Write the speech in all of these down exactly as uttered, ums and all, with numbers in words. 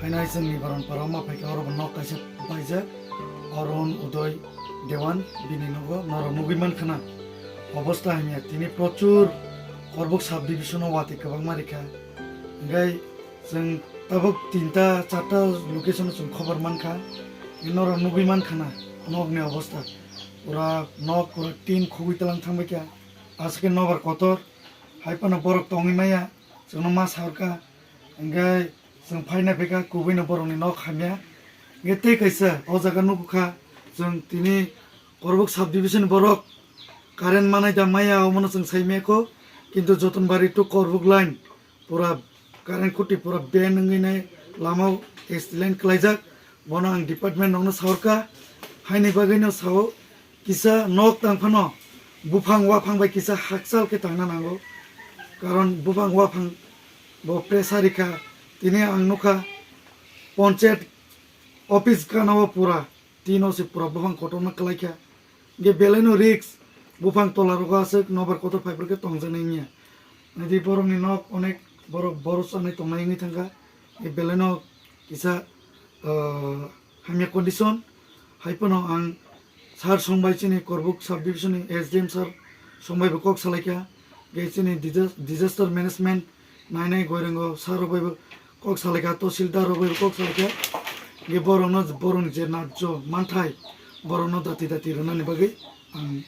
Haino hai chwngni Baron Para ma phaikha, oro bo nok kaisa paijak, Arun Udoy Dewan, bini nogo norok nugwi mankha na. Obostha hamya, tini prochur Korbuk sub division o watwi kwbangma rikha. Hingkhai chwng tabuk tinta charta location o chwng khobor mankha, norok nugwi mankha na nokni obostha. Pura nok pura tin khugwi tlang thangbaikha. Aswk khe nobar kotor, hai phano borok tongwi maya, chwngno ma sarkha. Hingkhai chwng phaina phaikha, kubuino borokni nok hamya. Hingkhe tei kaisa o jaga nukukha, chwng tini Korbuk sub division borok current manai da maya, omono chwng sai maya kho. Kintu Jotonbari to Korbuk line pura current khuti pura ban wngwi nai, lamao S T line kwlaijak. Bono ang department rokno saurkha, haini bagwino sao. Kisa nok tang phano buphang waphang bai kisa hakchal khe tangna nango, karon buphang waphang bo pressure rikha. Tini ang nukha, ponchayat office gana o pura tino se pura buphang kotorma kwlaikha. Hingkhe belaino risk, buphang tola rogo aswk nobar kotor phaiphuru khe tongjaknai wngya. Nadi borokni nok onek borok boros anai tongnai wngwi thangkha. Hingkhe belaino kisa, ah, hamya condition. Hai phano ang sir songbai chini Korbuk sub division ni S D M sir songbai bo kok salaikha. Hingkhe chini disa-, disaster management nainai goirango sir rok bai bo kok salaikha, tahsildar rok bai bo kok salaikha. Hingkhe borokno borokni je nabjo manthai borokno dati dati rwnani bagwi ang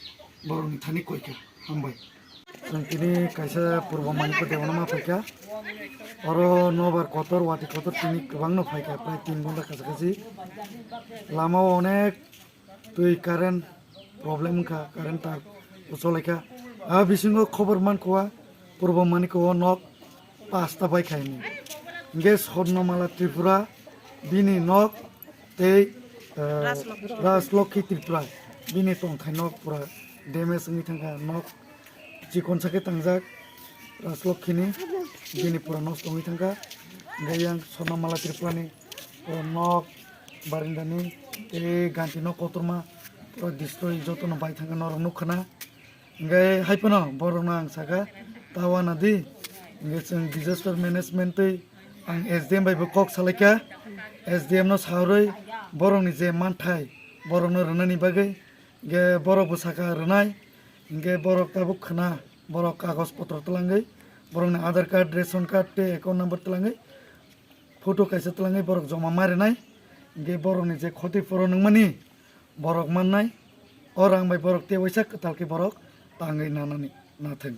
borokni thani koikha. Hambai. Chwng tini kaisa purbo maniko debana ma phaikha. Oro nobar kotor, wati kotor tini kwbangno phaikha, prai tin ghonta kacha kachi. Lamao onek twi current problem wngkha, current tar ucholaikha. A bisingo khobor mankha, purbo maniko o nok pasta bai khaini. Hingkhe Swarnamala Tripura bini nok tei, eh, Rajlokhi Tripura bini tongthai nok pura damage wngwi thangkha, nok chikon sakhe tangjak Rajlokhini, bini pura nosto wngwi thangkha. Hingkhe yang Swarnamala Tripurani pura nok, barindani tei ganti nok kotorma pura destroy jotono bai thangkha norok nukkhana. Hingkhe hai phano borokno ang sakha, ta uanadi. Hingkhe chwng disaster management twi ang S D M bai bo kok salaikha. S D M no sawi borokni je manthai borokno rwnani bagwi, hingkhe borok bo sakha rwnai. Hingkhe borok tabuk khna, borok kagoj potro twlangwi, borokni Aadhaar card, ration card tei account number twlangwi, photo kaisa twlangwi borok joma ma rwnai. Hingkhe borokni je khoti puron wngmani, borok mannai, o rang bai borok tei waisa kwtal khe borok tangwi nanani nathwng.